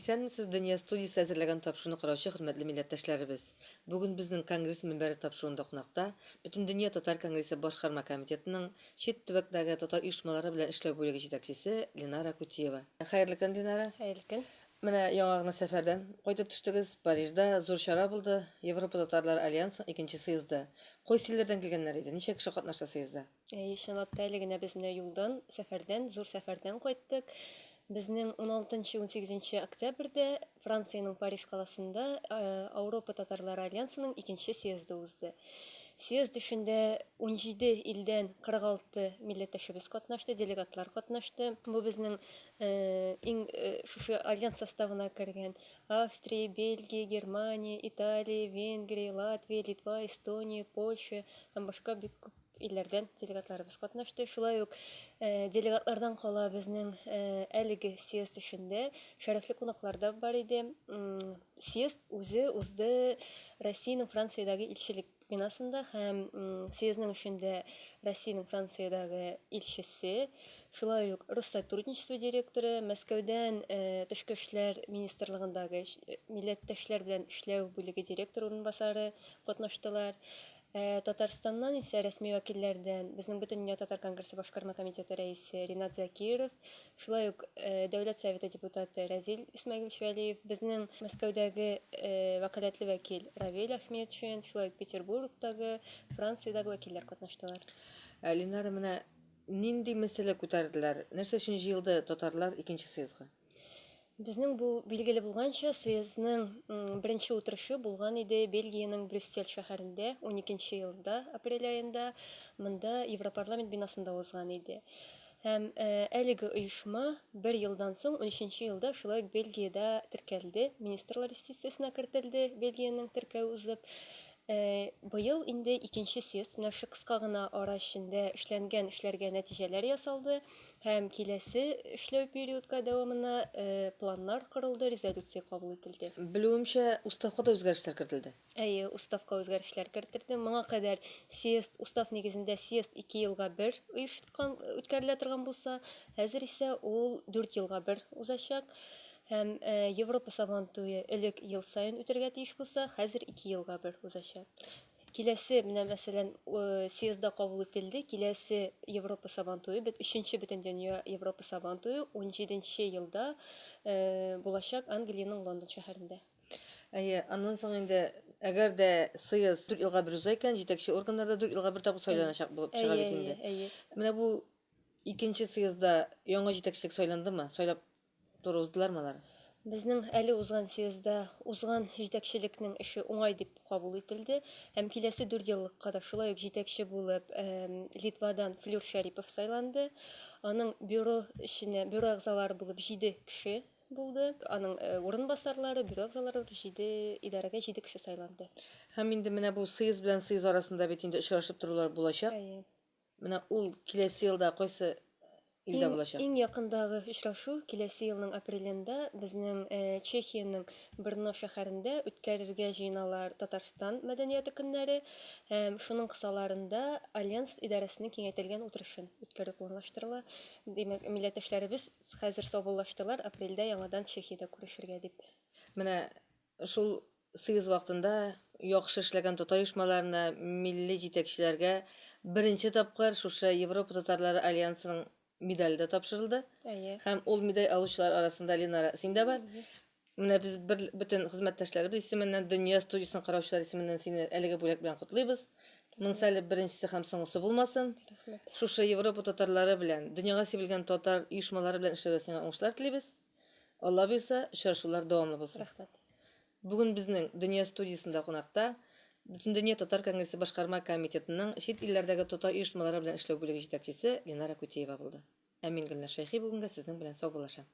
Исәнмесез, Дөнья студиясе әзерләгән тапшыруны караучы хөрмәтле милләттәшләребез! Бүген безнең Конгресс мөнбәре тапшыруында кунакта Бөтендөнья татар конгрессы башкарма комитетының чит төбәктәге татар оешмалары белән эшләү бүлеге җитәкчесе Ленара Кутиева. Хәерле көн, Ленара! Хәерле көн! Менә яңа гына сәфәрдән кайтып төштегез. Парижда зур чара булды, Европа татарлары альянсының икенче съезды. Кайсы илләрдән килгәннәр иде? Ничә кеше катнашты съездда? Әйе, чынлап та әле генә без менә юлдан, сәфәрдән, зур сәфәрдән кайттык. Безнең уналтынчы-унсигезенче октябрьдә Франциянең Париж каласында Ауропа татарлары альянсының икенче съезды узды. Съезд эшендә 17 илдән 46 милләттәшебез катнашты, делегатлар катнашты. Бу безнең иң шушы альянс составына кергән Австрия, Бельгия, Германия, Италия, Венгрия, Латвия, Литва, Эстония, Польша һәм башка бик күп илләрдән делегатларыбыз катнашты. Шулай ук делегатлардан кала безнең әлеге съезд эшендә шәрәфле кунаклар да бар иде. Съезд үзе узды Россиянең Франциядәге илчелек бинасында һәм съездның эшендә Россиянең Франциядәге илчесе, шулай ук Россотрудничество директоры, Мәскәүдән Тышкы эшләр министрлыгындагы милләттәшләр белән эшләү бүлеге директоры урынбасары катнаштылар. Ә Татарстаннан исә рәсми вәкилләрдән безнең Бөтендөнья татар конгрессы башкарма комитеты рәисе Ринат Закиров, шулай ук Дәүләт Советы депутаты Рәзил Исмәгилович Вәлиев, безнең Мәскәүдәге вәкаләтле вәкил Равил Әхмәтшин, шулай ук Петербургтагы, Франциядәге вәкилләр катнаштылар. Ә, Ленара, менә нинди мәсьәлә күтәрделәр? Нәрсә өчен җыелды татарлар икенче съездга? Безнең бу, билгеле булганча, съездның беренче утырышы булган иде Бельгиянең Брюссель шәһәрендә, уникенче елда, апрель аенда, монда Европарламент бинасында узган иде. Һәм әлеге оешма бер елдан соң, унөченче елда шулай ук Бельгиядә теркәлде, министрлар юстициясенә кертелде, Бельгиянең теркәү узып. Быел инде икенче съезд, менә шушы кыска гына ара эчендә эшләнгән эшләргә нәтиҗәләр ясалды һәм киләсе эшләү периодка дәвамына планнар корылды, резолюция кабул ителде. Белүемчә, уставка да үзгәрешләр кертелде. Әйе, уставка үзгәрешләр кертелде. Моңа кадәр съезд, устав нигезендә съезд ике елга бер оешкан, үткәрелә торган булса, хәзер исә ул дүрт елга бер узачак. Һәм Европа Сабантуе элек ел саен үтәргә тиеш булса, хәзер ике елга бер узачак. Киләсе, менә мәсәлән, съездда кабул ителде, киләсе Европа Сабантуе, өченче бөтендөнья Европа Сабантуе унҗиденче елда булачак Англиянең Лондон шәһәрендә. Әйе, аннан соң инде, әгәр дә съезд дүрт елга бер уза икән, җитәкче органнар да дүрт елга бер тапкыр сайланачак булып чыга бит инде. Әйе, әйе. Менә бу икенче съездда яңа җитәкчелек сайландымы? Сайлап Туры уздылармы алар? Безнең әле узган съездда узган җитәкчелекнең эше уңай дип кабул ителде һәм киләсе дүртьеллыкка да шулай ук җитәкче булып Литвадан Флюр Шәрипов сайланды. Аның бюро эшенә, бюро әгъзалары булып җиде кеше булды. Аның урынбасарлары, бюро әгъзалары булып җиде, идарәгә җиде кеше сайланды. Һәм инде менә бу съезд белән съезд арасында бит инде очрашып торулар булачак. Әйе. Менә ул киләсе елда кайсы илдә Иң, булачак? иң якындагы очрашу киләсе елның апрелендә безнең Чехиянең Брно шәһәрендә үткәрергә җыеналар Татарстан мәдәнияте көннәре һәм шуның кысаларында Альянс идарәсенең киңәйтелгән утырышын үткәрү планлаштырыла. Димәк, милләттәшләребез хәзер саубуллаштылар, апрельдә яңадан Чехиядә күрешергә дип. Менә шул съезд вакытында яхшы эшләгән татар оешмаларына, милли җитәкчеләргә беренче тапкыр шушы Европа татарлары альянсының медале дә тапшырылды. Әйе. Һәм ул медаль алучылар арасында, Ленара, син дә бар. Менә без бер, бөтен хезмәттәшләребез исеменнән, Дөнья студиясен караучылар исеменнән сине әлеге бүләк белән котлыйбыз. Монысы әле беренчесе һәм соңгысы булмасын. Рәхмәт. Шушы Европа татарлары белән, дөньяга сибелгән татар оешмалары белән эшләүдә сиңа уңышлар телибез. Алла боерса, очрашулар дәвамлы булсын. Рәхмәт. Бүген безнең Дөнья студиясендә кунакта Бөтендөнья татар конгрессы башкарма комитетының чит илләрдәге татар оешмалары белән эшләү бүлеге җитәкчесе Ленара Кутеева булды. Ә мин Гөлназ Шәйхи бүгенгә сезнең белән саубуллашам.